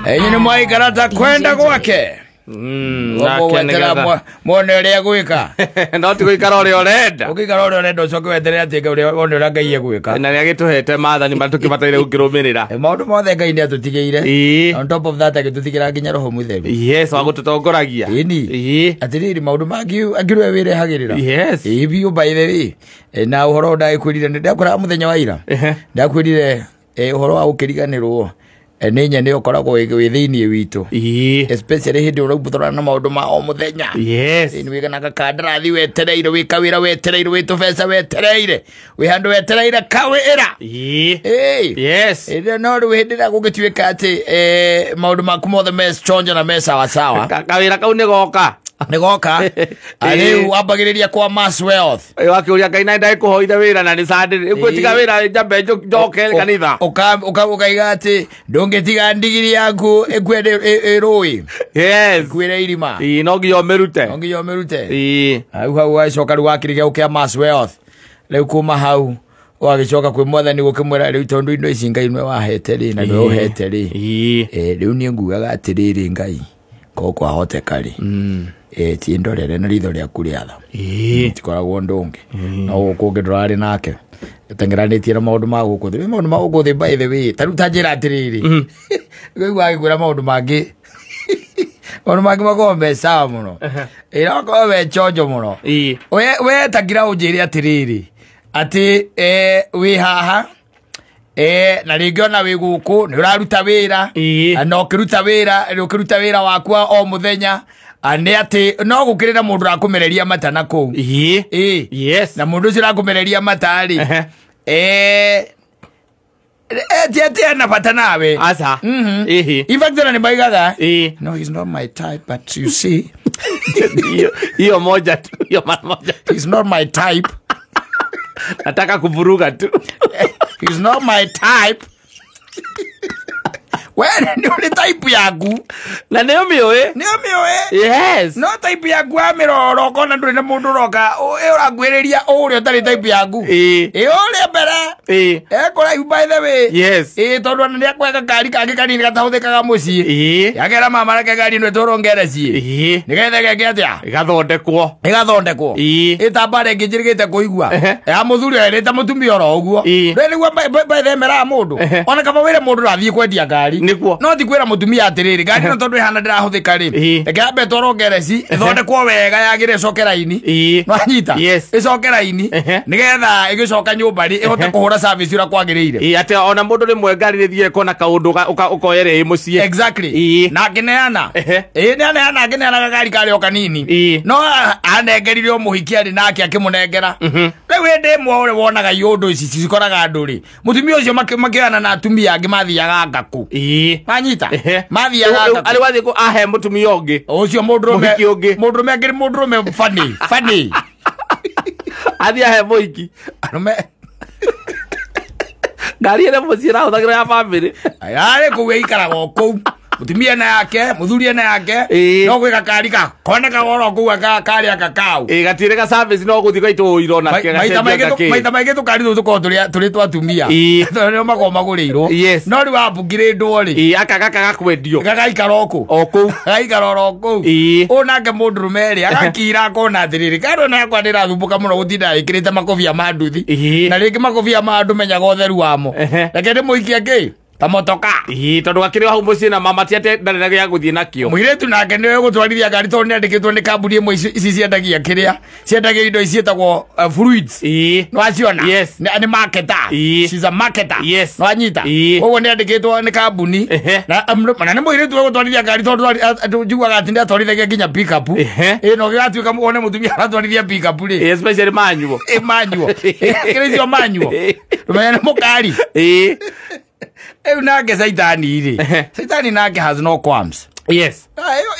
Enyi nĩ mwaikara ta kwenda gwake. Nake Wetera nĩgetha- mwone ũrĩa gwĩka. No ti gũikara ũrĩa ũrenda. Ũngĩikara ũrĩa ũrenda ũcoke weterere atĩ ũrĩa wone ũrĩa Ngai egwĩka. Na nĩ agĩtũhete maathani marĩa tũkĩbataire gũkĩrũmĩrĩra. Maũndũ mothe Ngai nĩ atũtigĩire. Ĩĩ. On top of that agĩtũtigĩra nginya roho mũtheru. Yes, wa gũtũtongoragia. Ĩni. Ĩĩ. Atĩrĩrĩ maũndũ mangĩ angĩrwe wĩrehagĩrĩra. Yes. Ĩĩ biũ by the way. Na ũhoro ndagĩkwĩrire nĩ ndakwĩraga mũthenya wa ira. Ehe. Ndakwĩrire ũhoro wa gũkĩriganĩrwo nĩ nyene ũkoragwo wĩ thĩinĩ witũ. Ĩĩ. Especially hĩndĩ ũrabuthũrana na maũndũ ma o mũthenya. Yes. Ĩni wĩgana gakandarathi wetereire wĩ kawĩra wetereire wĩ tũbeca wetereire wĩ handũ wetereire kawĩra. Ĩĩ. Ĩĩ. Yes. Ĩrĩa no rĩu hĩndĩ ĩrĩa gũgĩtuĩka atĩ maũndũ maku mothe me chonjo na me sawasawa Kawĩra kau nĩ goka. nĩ goka rĩu wambagĩrĩria kwa mass wealth. Wakĩũria Ngai na ndagĩkũhoire wĩra na nĩ Sunday. Ngwĩtiga wĩra njambe njoke kanitha. Ũkaiga atĩ ndũngĩtiga ndigiri yaku ĩkue ĩrũĩ Yes. ĩkuĩre irima. Ĩĩ, no nginya ũmĩrute. No nginya ũmĩrute. Ĩĩ. Hau hau wacoka rĩu wakĩrĩkia gũkĩa mass wealth rĩu kuma hau wagĩcoka kwĩ mwathani gũkĩmwĩra rĩu tondũ indo ici Ngai nĩwe wahete rĩ na nĩwe ũhete rĩ. Ĩĩ. Rĩu niĩ ngugaga atĩrĩrĩ Ngai korwo kwahoteka rĩ ti ndorere na ritho rĩaku rĩa tha. Ĩĩ. Tikoragwo ũndũ ũngĩ no gũkũ ũngĩ ndũrarĩ nake teng'eranĩtie na maũndũ ma gũkũ thĩ. Maũndũ ma gũkũ thĩ by the way ta rĩu ta njĩra atĩrĩrĩ ngũigua agĩkwĩra maũndũ mangĩ maũndũ mangĩ makoragwo me sawa mũno ĩ no makoragwo me chonjo mũno. Ĩĩ. We tangira ũnjĩre atĩrĩrĩ atĩ wĩ haha na rĩngĩ ona wĩ gũkũ nĩ ũraruta wĩra. Ĩĩ. Na ũkĩruta wĩra ũkĩruta wĩra waku wa o mũthenya nĩ atĩ no gũkĩrĩ na mũndũ ũrakũmereria mata na kũu. Ĩĩ. Ĩĩ. Yes. Na mũndũ ũcio ũrakũmereria mata rĩ Ehe. ti atĩ ena bata nawe. Aca. Ĩhĩ. In fact ona nĩ maigaga Ĩĩ. no he's not my type but you see Hiyo moja tu, hiyo mara moja tu. he's not my type. Nataka kuvuruga tu. He's not my type. We nĩ ũrĩ type yaku. Na nĩ ũmĩũĩ? Nĩ ũmĩũĩ. Yes. No type yaku wamĩrora ũkona ndũrĩ na mũndũ ũroka ũrakuhĩrĩria ũrĩa ũtarĩ type yaku. Ĩĩ. Ĩ ũrĩa mbere. Ĩĩ. Ekũraihu by the way. Yes. Ĩ tondũ ona nĩakwega kari kangĩ kanini gatahũthĩkaga mũciĩ. Ĩĩ. Yakera mama reke ngari ĩno ĩtwarwo ngereci. Ĩĩ. Nĩgetha geke atĩa? Ĩgathondekwo. Ĩgathondekwo. Ĩĩ. Ĩtambara ĩngĩ njĩrĩgĩte kũigua. Ehe. Ya mũthuri erĩte mũtumia oro ũguo. Ĩĩ. Rĩu nĩguo by the way meraga mũndũ. Ehe. Ona kaba wĩre mũndũ ndathiĩ kwendia ngari. Nĩguo. No ti kwĩra mũtumia atĩrĩrĩ ngari ĩno tondũ ĩhana ndĩrahũthĩka rĩ. Ĩĩ. Reke yambe ĩtwarwo ngereci ĩthondekwo wega yagĩre ĩcoke raini. Ĩĩ. Nwanyita? Yes. Ĩcoke raini Ehe. nĩgetha ĩgĩcoka nyũmba rĩ ĩhote kũhũra service ũrĩa kwagĩrĩire. Ĩĩ, atĩ ona mũndũ rĩmwe ngari rĩthiĩ ĩkona kaũndũ ũkoyere ĩ mũciĩ. Exactly. Ĩĩ. Na ngĩneana. Ehe. Ĩĩ nĩaneana ngĩneana gakari karĩ o kanini. Ĩĩ. No anengerire o mũhiki arĩ nake akĩmũnengera. Rĩu hĩndĩ ĩmwe ũrĩa wonaga iũndũ ici cikoraga andũ rĩ mũtumia ũcio makĩoyana na atumia angĩ mathiaga ngakũ. Ĩĩ. Manyita? Ehe. Mathiaga Rĩu- ngakũ. arĩ wathiĩ ahe mũtumia ũngĩ. Ũcio mũndũrũme Mũhiki ũngĩ. mũndũrũme angĩrĩ mũndũrũme funny funny. Athiĩ ahe mũhiki. Arũme Ngari ĩrĩa mũciĩ ĩrahũthagĩra ya bamĩrĩ. arĩ kũu ĩikaraga o kũu mũtumia na yake mũthuri na yake Ĩĩ. no gwĩ gakari ka konekaga oro kũu karĩa kakau. Ĩĩ, gatirĩ ga service no gũthiĩ gaitwo ũiro na Maita maingĩ maita maingĩ tũkari tũtũ tũkoragwo tũrĩ twa atumia. Ĩĩ. Tondũ nĩo makoragwo magũrĩirwo. Yes. No rĩu wambungirĩndwo rĩ Ĩĩ, aka gaka gakwendio. gagaikara o kũ O kũu. gagaikara oro kũu. Ĩĩ. Ũyũ nake mũndũrũme rĩ agakira akona atĩrĩrĩ kando ĩno yakwa nĩĩrathumbũka mũno gũtinda ĩkĩrĩte makobia ma nduthi. Ĩĩ. Na rĩngĩ makobia ma andũ menyaga ũtheru wamo. Ehe. Reke ndĩmũikie kĩ ta motoka. Ĩĩ, tondũ gakĩrĩ o hau mũciĩ na mama ti atĩ ndarĩ na gĩa gũthiĩ nakĩo. Mũirĩtu nake nĩwe gũtwarithia ngari tondũ nĩandĩkĩtwo nĩ kambuni ĩmwe ici ciendagia kĩrĩa ciendagia indo ici ciĩtagwo fluids. Ĩĩ. Nĩwaciona? Yes. Nĩ marketer. Ĩĩ. She's a marketer. Yes. Nĩwanyita? Ĩĩ. Koguo nĩandĩkĩtwo nĩ kambuni. Ehe. Na na nĩ mũirĩtu we gũtwarithia ngari tondũ njiguaga atĩ nĩatwarithagia nginya pick up. Ehe. Ĩ na ũgĩgatuĩka wone mũtumia aratwarithia pick up rĩ. Ĩĩ, especially manual. Ĩ manual. Ĩ kĩrĩ icio manual. Ndũmenye nĩ mũkari. Ĩĩ. Rĩu nake Saitani rĩ. Ehe. Saitani nake has no qualms. Yes.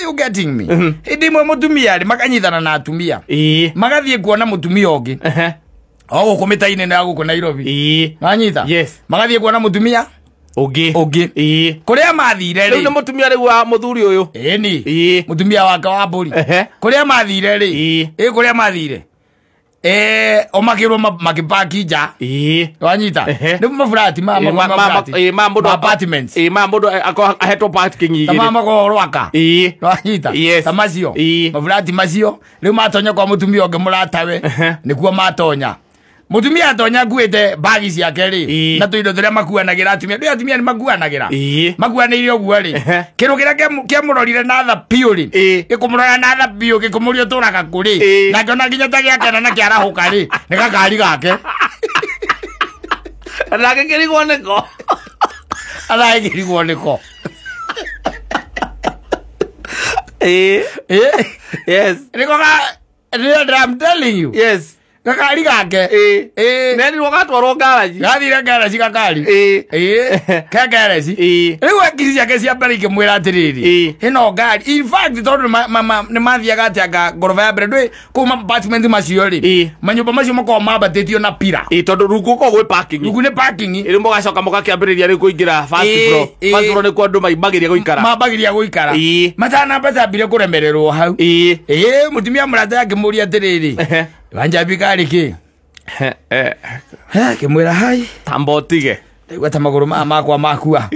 You getting me? Hĩndĩ ĩmwe mũtumia rĩ makanyitana na atumia. Ĩĩ. Magathiĩ kuona mũtumia ũngĩ. Ehe. O gũkũ mĩta-inĩ ya gũkũ Nairobi. Ĩĩ. Wanyita? Yes. Magathiĩ kuona mũtumia Ũngĩ. ũngĩ. Ĩĩ. Kũrĩa mathire Rĩu nĩ rĩ. mũtumia rĩu wa mũthuri ũyũ. Ĩni. Ĩĩ. Mũtumia wake wa mbũri. Ehe. Kũrĩa mathire rĩ. Ĩĩ. Ĩ kũrĩa mathire. O makĩrwo makĩpaki nja. Wanyita nĩ maburati ma ma mũndũ apartments. Ma mũndũ ahetwo parking igĩrĩ. Ta ma rwaka. Wanyita ta macio maburati macio rĩu matonya kwa mũtumia ũngĩ mũratawe nĩkuo matonya. Mutumia atonya nguĩte bagi ciake rĩ na tũindo tũrĩa makuanagĩra atumia ndĩ atumia nĩ makuanagĩra makuanĩire ũguo rĩ kĩndũ kĩrĩa kĩamũrorire na tha biũ rĩ gĩkũmũrora na tha biũ gĩkũmũria ũtũraga kũ rĩ na ngĩona nginya ta gĩakena na kĩarahũka rĩ nĩ gakari gake nake kĩrigwo nĩko athae kĩrigwo nĩko. Yes. Nĩko ga I'm telling you. Yes. Gakari gake. Neri gatwarwo garaji. Gathire garaji gakari. Ka garaji. Rĩu akiri ciake cia mbere ikĩmwĩra atĩrĩrĩ ĩno ngari in fact tondũ nĩ mathiaga atĩa ngoroba ya mbere ndũĩ kũu apartment macio rĩ manyũmba macio makoragwo mambatĩtio na pira. Tondũ rungu gũkoragwo gwĩ parking. Rungu nĩ parking. Rĩu mũgacoka mũgakĩambĩrĩria rĩu kũingĩra first floor. First floor nĩkuo andũ maimbagĩria gũikara. Mambagĩria gũikara. Matanambata ambire kũremererwo hau. Mũtumia mũrata akĩmũria atĩrĩrĩ Wanjambi kari ki? Kimwira hai. Tamba ũtige. Ndaigua ta magũrũ maya makwa makua.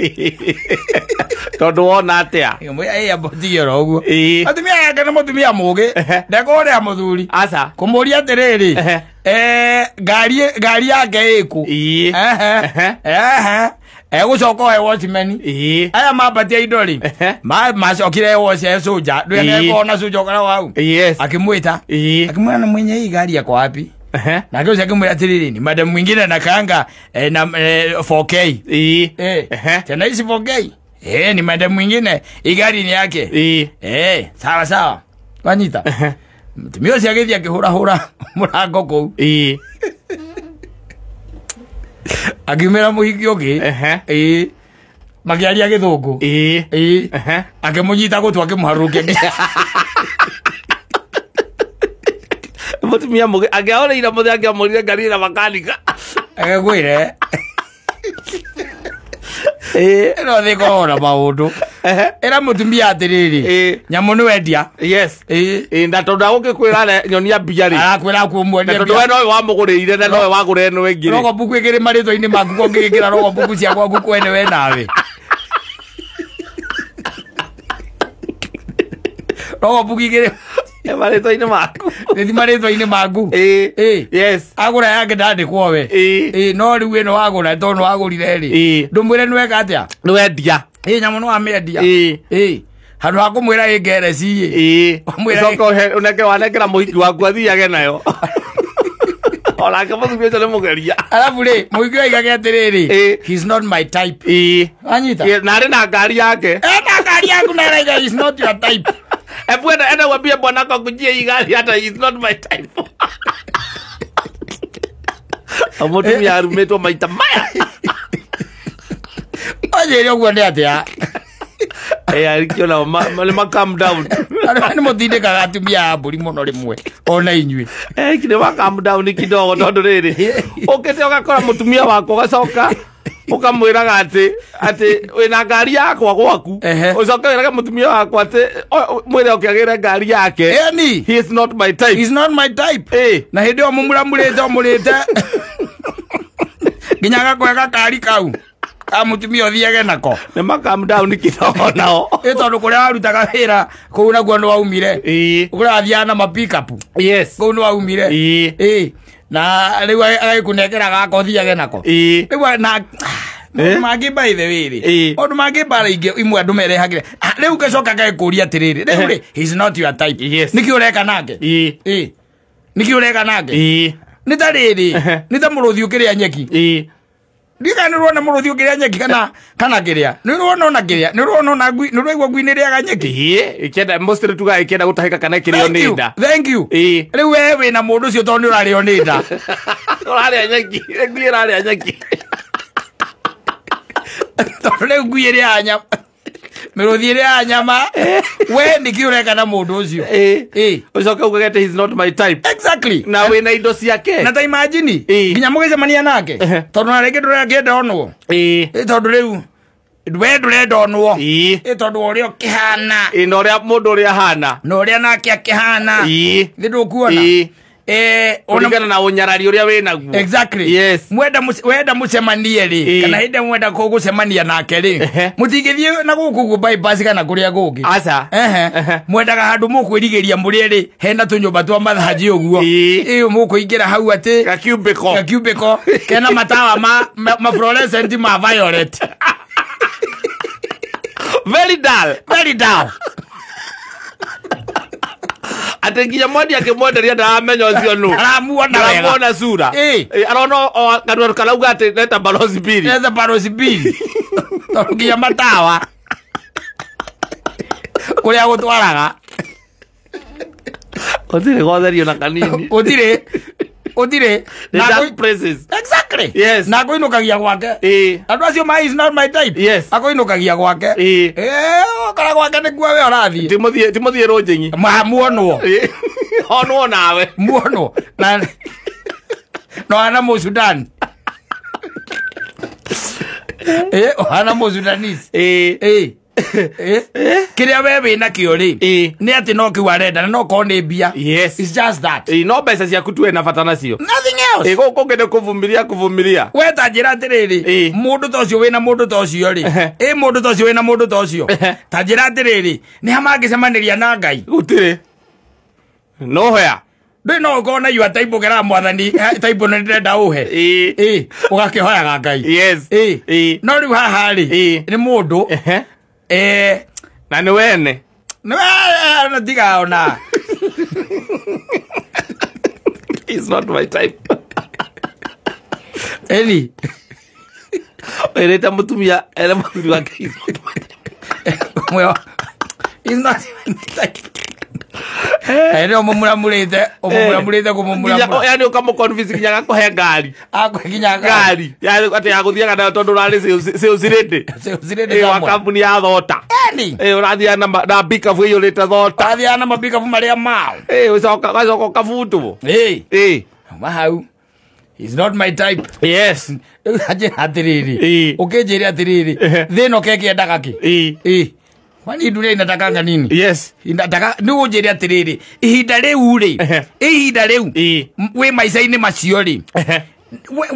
Tondũ wona atĩa? Kimwira ĩ amba ũtige oro ũguo. Atumia yake nĩ mũtumia mũgĩ. Ndekũrĩa mũthuri. Aca. Kũmũria atĩrĩrĩ. Ngari yake ĩkũ? Egũcoka ohe watchman. Aya mambatia indo rĩ macokire wash soja. Ndũĩ na soja ũkora hau. Yes. Akimwita. Akimwona na mwenye hii gari yako wapi? Na kio akimwira atĩrĩrĩ ni madam mwingine na kaanga na 4K. Tena hizi 4K. Ni madam mwingine hii gari ni yake. Sawa sawa. Wanyita. Mtumio ũcio agĩthiĩ akĩhũrahũra mũrango kũu. Akĩmwĩra mũhiki ũngĩ makĩaria gĩthũngũ akĩmũnyita gũtũ akĩmũharũrũkia. Mũtumia mũgĩ angĩahũrĩire mũthĩ angĩamũrire ngari na makanika. Agĩkwĩre ĩno thĩ ĩkoragwo na maũndũ. Ĩra mũtumia atĩrĩrĩ nyamũ nĩ wendia. Yes. Na tondũ agũgĩkwĩra nyonia mbia rĩ arakwĩra kũmwendia. Na tondũ we nowe wamũgũrĩire na nowe wagũra ĩno ĩngĩ rĩ. Rogo mbuku ĩkĩrĩ marĩtwa-inĩ maku ko ũngĩgĩkĩra rogo mbuku cia gwaku kwene we nawe. Rogo mbuku igĩrĩ marĩtwa-inĩ maku. Nĩ marĩtwa-inĩ maku. Yes. Agũra yake ndandĩkwo we. No rĩu ĩno wagũra tondũ wagũrire rĩ ndũmwĩre nĩ weka atĩa? Nĩ wendia. Nyamũ nĩ wamĩendia. Handũ ha kũmwĩra ĩ ngereci ĩ. Ũcoke ũnenge wanengera mũhiki waku athiage nayo. Onake mũtumia ũcio nĩ mũgeria. Arabu rĩ mũhiki oigage atĩrĩrĩ he's not my type. Wanyita? Na arĩ na ngari yake. Ena ngari yaku na araiga he's not your type. Enda uambie bwanako akujie hii gari hata is not my type. Mũtumia arumĩtwo maita maya. Anjĩre ũguo nĩ atĩa? Arikio nao nĩ calm down. Nĩ mũtindĩkaga atumia a mbũri mũno rĩmwe ona inyuĩ. Nĩ ma calm down kidogo tondũ rĩrĩ ũkĩte ũgakora mũtumia waku ũgacoka ũkamwĩraga atĩ wĩna ngari yakwa gwaku ũcoke wĩrage mũtumia wakwa atĩ mwĩre oke agĩre ngari yake. Ĩni. He is not my type. He is not my type. Na hĩndĩ ĩyo mũmuramurĩte ũmũrĩte nginya agakũhe gakari kau ka mũtumia ũthiage nako. Nĩ ma calm down kidogo nao. Tondũ kũrĩa warutaga wĩra kũu nakuo nĩ waumire. Kũrĩa wathiaga na ma pick up. Yes. Kũu nĩ waumire. Na rĩu agĩkũnengera gaka ũthiage nako. Rĩu na maũndũ mangĩ by the way rĩ maũndũ mangĩ mbara ingĩ imwe andũ merehagĩre. Rĩu ngacoka ngagĩkũria atĩrĩrĩ rĩu rĩ he is not your type. Nĩkĩ ũreka nake? Nĩkĩ ũreka nake? Nĩ ta rĩrĩ nĩ ta mũrũthi ũkĩrĩa nyeki. Ndika nĩ ũrona mũrũthi ũkĩrĩa nyeki kana kĩrĩa nĩ ũrona ona kĩrĩa nĩ ũrona ona ngui nĩ ũraigua ngui nĩ ĩrĩaga nyeki. Ĩkĩenda mostly tugaga ĩkĩenda gũtahĩka kana ĩkĩrĩo nĩ nda. Thank you. Rĩu we wĩna mũndũ ũcio tondũ nĩ ũrarĩo nĩ nda. Ũrarĩa nyeki ngui ĩrarĩa nyeki. Tondũ rĩu ngui ĩrĩaga nyama mĩrũthi ĩrĩaga nyama we nĩkĩ ũreka na mũndũ ũcio? Ũcoke ugage atĩ he is not my type. Exactly. Na wĩna indo ciake. Na ta imagine nginya mũgĩcemania nake tondũ na rĩngĩ ndũrakĩenda onwo. Tondũ rĩu we ndũrenda onwo. Tondũ ũrĩa ũkĩhana. Na ũrĩa mũndũ ũrĩa ahana. Na ũrĩa nake akĩhana. Nĩ ndũkuona. Kũringana na ũnyarari ũrĩa wĩnaguo. Exactly. Yes. Mwenda wenda mucemanie rĩ, kana hĩndĩ mwenda gũcemania nake rĩ, mũtingĩthiĩ na gũkũ ũguo bypass kana kũrĩa kũngĩ. Aca. Ehe. Mwendaga handũ mũkwĩrigĩria mũrĩ rĩ, hena tũnyũmba twa mathanjĩ ũguo. Ĩĩ. Ĩĩ, mũkũingĩra hau atĩ Gacubicle. gacubicle kena matawa ma fluorescent ma violet. Very dull. Very dull. Atĩ nginya mwendia akĩmwenderia ndaramenya ũcio nũ. Aramuona wega. Ndaramuona sura. Ĩĩ. Ĩĩ, arona o kanua karauga atĩ neta balozi mbili. Neta balozi mbili. Tondũ nginya matawa kũrĩa gũtwaraga Gũtirĩ gotherio na kanini. Gũtirĩ. Gũtirĩ. The Na dark places. Exactly. Yes. Na akũinũkagia gwake. Ĩĩ. Andũ acio ma is not my type. Yes. Akũinũkagia gwake. Ĩĩ. Ĩĩ, ũkora gwake nĩkuo we ũrathiĩ. Timũthiĩ rũnjĩng'i. Ma muonwo. Ĩĩ. Onwo nawe. Muonwo. Na no ana Mũsudan. Ĩĩ, ũhana Mũsudanese. Ĩĩ. Ĩĩ. Ĩĩ. Kĩrĩa we wĩ nakĩo rĩ, Ĩĩ. nĩ atĩ no kĩu arenda na no korwo nĩ mbia. Yes. It's just that. Ĩĩ, no mbeca ciaku tu ena bata nacio. Nothing else. Ĩĩ, gũkũ kũngĩ nĩ kũvumilia kũvumilia. We ta njĩra atĩrĩrĩ, Ĩĩ. mũndũ ta ũcio wĩna mũndũ ta ũcio rĩ, ĩ mũndũ ta ũcio wĩna mũndũ ta ũcio, ta njĩra atĩrĩrĩ, nĩ ha mangĩcemanĩria na Ngai? Gũtirĩ. Nowhere. Ndũĩ no ũkorwo na your type ũkeraga mwathani, type ĩno nĩndĩrenda ũhe. Ĩĩ. Ĩĩ, ũgakĩhoyaga Ngai. Yes. Ĩĩ. Ĩĩ. No rĩu haha rĩ, Ĩĩ. nĩ mũndũ, Na nĩ wene. nĩ we, na tiga ona. It's not my type. Ĩni. Wĩrĩte mũtumia ere mũthuri wake is not my type. Well, it's not my type. Ĩrĩ ũmũmuramurĩte, ũmũmuramurĩte kũmũmuramura. Yaani ũkamũconvince nginya agakũhe ngari. Akũhe nginya Ngari. Yaani atĩ ya gũthiaga nayo tondũ ũrarĩ sales lady. Sales lady Ĩĩ, wa somewhere. kambuni ya thota. Ĩni. Ĩĩ, ũrathiaga na pickup ĩiyũrĩte thota. Ũrathiaga na mapikabu marĩa mao. Ĩĩ, ũcoka ũgacoka ũkabutwo. Ĩĩ. Ĩĩ. Uma hau. He's not my type. Yes. Rĩu anjĩra atĩrĩrĩ. Ĩĩ. Ũkĩnjĩre atĩrĩrĩ. Ehe. Thĩ ĩno keke endaga kĩ? Ĩĩ. Ĩĩ. Kwani dunia inatakanga nini? Yes. Inataka nĩ ũnjĩre atĩrĩrĩ, ihinda rĩu rĩ, Ehe. ihinda rĩu Ĩĩ. wĩ maica-inĩ macio rĩ, Ehe.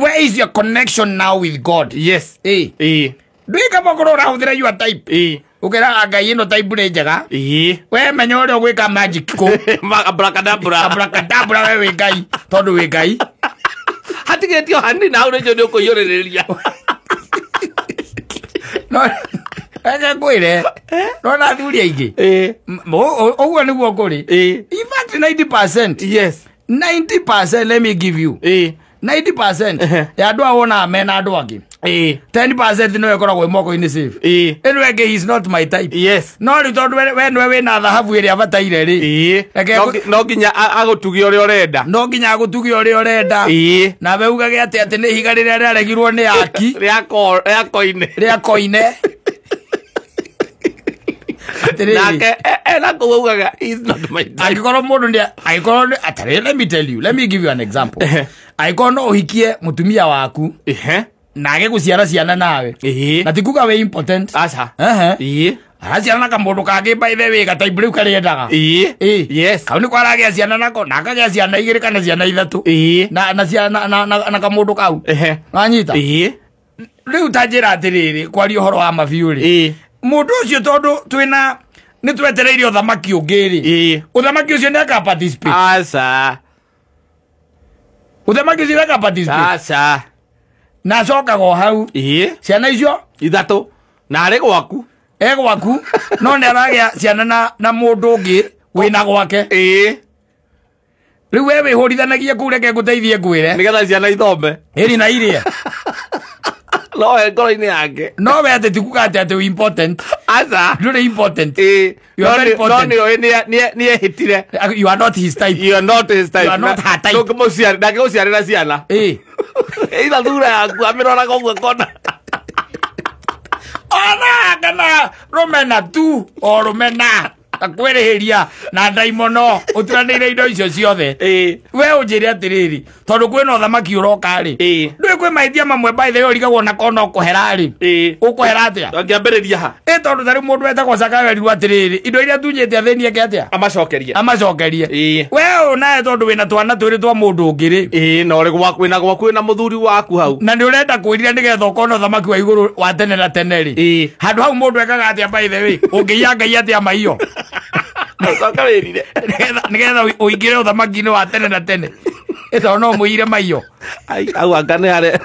where is your connection now with God? Yes. Ĩĩ. Ĩĩ. Ndũĩ kaba ũkorwo ũrahũthĩra your type. Ĩĩ. Ũkeraga Ngai ĩno type nĩ njega. Ĩĩ. We menya ũrĩa ũgwĩka magic kũ. Abracadabra. Abracadabra we wĩ Ngai tondũ wĩ Ngai. Hatigĩtio hanini na hau nĩnjũĩ nĩ ũkũiyũrĩrĩria. No reke ngwĩre, nona athuri aingĩ. Ĩĩ. Ũguo nĩguo kũrĩ. Ĩĩ. In fact 90%. Yes. 90% let me give you. Ĩĩ. 90% Ehe. ya andũ aya wonaga mena andũ angĩ. Ĩĩ. 10% nĩyo ĩkoragwo ĩ moko-inĩ safe. Ĩĩ. Ĩno ĩngĩ he is not my type. Yes. No rĩu tondũ we nĩwe wĩna thahabu ĩrĩa abataire rĩ. Ĩĩ. Reke No nginya agũtugie ũrĩa ũrenda. No nginya agũtugie ũrĩa ũrenda. Ĩĩ. Nawe ugage atĩ nĩ ihiga rĩrĩa rĩaregirwo nĩ aki. Rĩa koine. Rĩa koine. Atĩrĩrĩ. Nake ena kũu augaga he is not my type. Angĩkorwo mũndũ nĩ angĩkorwo nĩ atĩrĩrĩ, let me tell you, let me give you an example. Ehe. Angĩkorwo no ũhikie mũtumia waku Ehe. na age gũciara ciana nawe. Ĩĩ. Na ti kuga wĩ impotent. Aca. Ehe. Ĩĩ. Araciara na kamũndũ kangĩ by the way gataibu rĩu karĩendaga. Ĩĩ. Ĩĩ. Yes. Kau nĩko aragĩa ciana nako na akagĩa ciana igĩrĩ kana ciana ithatũ. Ĩĩ. Na ciana na kamũndũ kau. Ehe. Wanyita? Ĩĩ. Rĩu ta njĩra atĩrĩrĩ, kwaria ũhoro wa mabiũ rĩ. Ĩĩ. Mũndũ ũcio tondũ twĩna nĩ twetereire ũthamaki ũngĩ rĩ. Ĩĩ. Ũthamaki ũcio nĩ aka participate. Aca. Ũthamaki ũcio nĩ aka participate. Aca. Na acokaga o hau. Ĩĩ. Ciana icio Ithatũ. Na arĩ gwaku. e gwaku no nĩ aragĩa ciana na mũndũ ũngĩ wĩna gwake. Ĩĩ. Rĩu we wĩhũrithanagie kũu reke ngũteithie ngwĩre. Nĩgetha ciana ithome. Ĩri na irie. No we ngoro-inĩ yake. No we atĩ ti kuga atĩ wĩ important. Aca. Ndũrĩ important. Ĩĩ. You are very No important. nĩ oĩ nĩ ehĩtire. You are not his type. You are not his type. You are not her type. Ndangĩgũciarĩra ciana. Ĩĩ. Ĩitha thura yaku amĩroraga ũguo akona. Ona kana rũmena tu o rũmena. Akwĩrĩhĩria na ndaimono ũturanĩire indo icio ciothe. We ũnjĩre atĩrĩrĩ, tondũ kwĩna ũthamaki ũroka rĩ, ndũĩ kwĩ mahĩtia mamwe by the way ũrigagwo nako no kũhera rĩ, ũkũhera atĩa? Angĩambĩrĩria ha? Ĩ tondũ ta rĩu mũndũ wetagwo Zakayo erirwo atĩrĩrĩ, indo iria tunyĩte athĩni eke atĩa? Amacokerie. Amacokerie. We ũyũ nawe tondũ wĩna twana twĩrĩ twa mũndũ ũngĩ rĩ, Na ũrĩ gwaku wĩna gwaku wĩna mũthuri waku hau. Na nĩ ũrenda kwĩrira nĩgetha ũkona ũthamaki wa igũrũ wa tene na tene rĩ, handũ hau mũndũ ekaga atĩa by the way? Ũngĩiya Ngai atĩa maiyo? Ũcoke wĩrire. Nĩgetha ũingĩre ũthamaki-inĩ wa tene na tene. Ĩ tondũ no mũiyire maiyo. Ai, au anga nĩ are.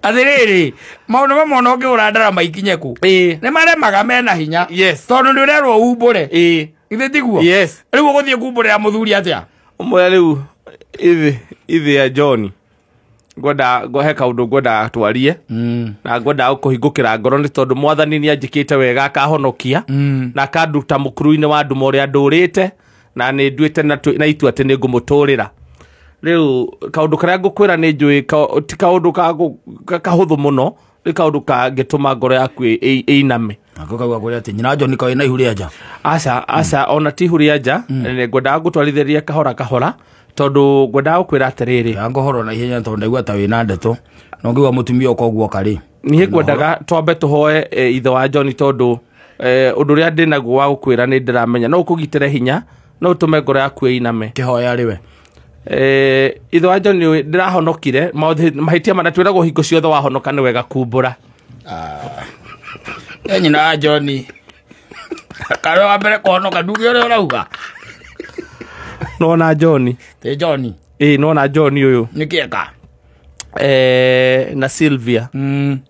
Atĩrĩrĩ, maũndũ mamwe ona ũngĩgũra ndarama ikinye kũ, nĩ maremaga mena hinya. Tondũ nĩ ũrerwo umbũre. Githĩ tiguo? Yes. Rĩu ũgũthiĩ kumbũrĩra mũthuri atĩa? Ũmwe rĩu ithi ya John ngwenda he kaũndũ ngwendaga twarie na ngwendaga kũhingũkĩra ngoro nĩ tondũ mwathani nĩ anjĩkĩte wega akahonokia na akanduta mũkuru-inĩ wa nduma ũrĩa ndũrĩte na nĩ nduĩte na itua atĩ nĩ ngũmũtũrĩra. Rĩu kaũndũ karĩa ngũkwĩra nĩ njũĩ ti kaũndũ kahũthũ mũno, nĩ kaũndũ kangĩtũma ngoro yaku ĩiname. Nako kauga kũrĩa atĩ nyina John kaĩ na ihu rĩa nja. Aca, aca, ona ti ihu rĩa nja. Nĩ ngwendaga gũtwarithĩria kahora kahora tondũ ngwendaga gũkwĩra atĩrĩrĩ. Ya ngũhoro na ihenya tondũ ndaigua ta wĩna ndeto. No ngĩigua mũtumia ũka ũguo karĩ. Niĩ ngwendaga twambe tũhoe ithe wa John tondũ ũndũ ũrĩa ndĩ naguo wa gũkwĩra nĩ ndĩramenya no ũkũgitĩre hinya no ũtũme ngoro yaku ĩiname. Kĩhoya rĩ we. Ithe wa John ndĩrahonokire mahĩtia marĩa twĩragwo hingo ciothe wahonoka nĩ wega kumbũra. Nyina wa John. Karĩ wa mbere kũhonoka nduge ũrĩa ũrauga. Nona John. Ti John. Nona John ũyũ. Nĩ kĩeka? Na Sylvia.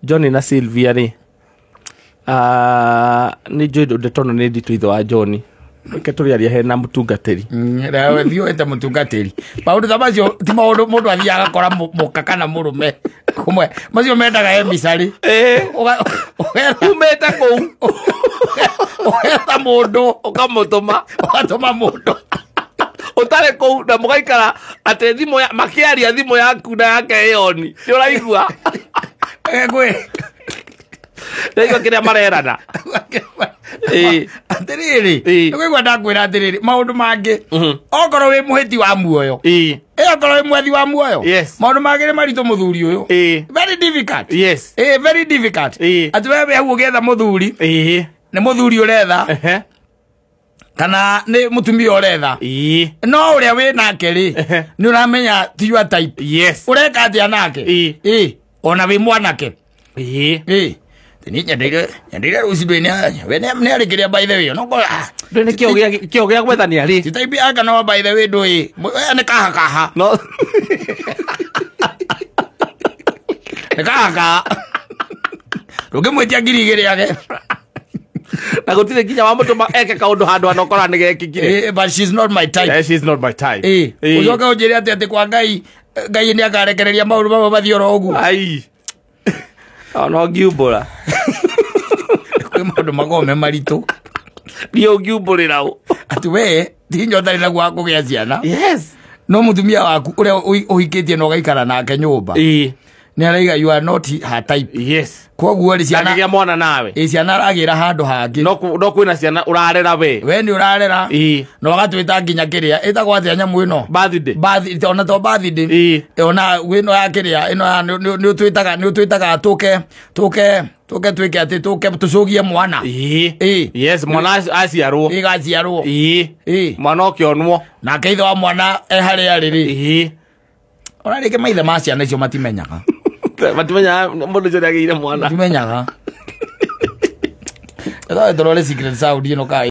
John na Sylvia rĩ. Nĩ njũĩ ndeto ĩno nĩ nditũ ithe wa John. Reke tũrĩarie hena mũtungatĩri. Rewe thiĩ wĩte mũtungatĩri. Maũndũ ta macio ti maũndũ mũndũ athiaga agakora mũka kana mũrũme. Kũmwe. Macio mendaga emissary. Umĩte kũu. Ũgetha mũndũ. Ũkamũtũma. Ũgatũma mũndũ. Ũtarĩ kũu na mũgaikara atĩ thimũ ya, makĩaria thimũ yaku na yake ĩyoni. Nĩ ũraigua? Kwĩ. Ndaigua kĩrĩa marerana. Atĩrĩrĩ, nĩ kũigua ndakwĩra atĩrĩrĩ, maũndũ mangĩ, okorwo wĩ mũhĩti wa muoyo, okorwo wĩ mwethi wa muoyo, maũndũ mangĩ nĩ maritũ mũthuri ũyũ. Very difficult. Very difficult. Atĩ we wĩ hau ũgĩetha mũthuri, nĩ mũthuri ũretha, kana nĩ mũtumia ũretha. No ũrĩa wĩ nake rĩ, nĩ ũramenya ti your type. Ũreka atĩa nake? Ona wĩ mwanake. Ni nyendeire rũciũ ndũĩ we nĩ arĩkĩria by the way. No ngora, Ndũĩ nĩ kĩo gĩa gwethania rĩ. Ti type yake no by the way ndũĩ. Nĩ kaha kaha. No. Nĩ kaha kaha. Ndũngĩmwĩtia 2,000 age. Na gũtirĩ nginya wa mũtũma eke kaũndũ handũ anokora nĩ gekĩkire. But she's not my type. She's not my type. Ũcoke ũnjĩre atĩ kwa Ngai, Ngai nĩ akarekereria maũndũ mamwe mathiĩ oro ũguo. Ai. Ona ũngiumbũra. Kwĩ maũndũ makoragwo me maritũ. Niĩ ũngiumbũrĩra ũ? Atĩ we, ti hinya ũtarĩ naguo wa kũgĩa ciana. Yes. No mũtumia waku ũrĩa ũhikĩtie na ũgaikara nake nyũmba. Nĩ araiga you are not her type. Yes. Koguo rĩ ciana Angĩgĩa mwana nawe. Ciana aragĩra handũ hangĩ. No kwĩna ciana ũrarera we. We nĩ ũrarera. Na ũgatwĩta nginya kĩrĩa. Ĩtagwo atĩa nyamũ ĩno? Birthday. Birthday, ona to birthday. Ona ĩno ya kĩrĩa, ĩno ya nĩ ũtwĩtaga, nĩ ũtwĩtaga tũke, tũke, tũke twĩke atĩ tũke tũcũgie mwana. Yes, mwana aciarwo. Gaciarwo. Mwana ũkĩonwo. Nake ithe wa mwana e harĩa arĩ rĩ. Ona rĩngĩ maithe ma ciana icio matimenyaga. Matimenyaga mũndũ ũcio nĩagĩire mwana. Matimenyaga. Ĩthoe tũrore Secret Sound ĩno kaĩ.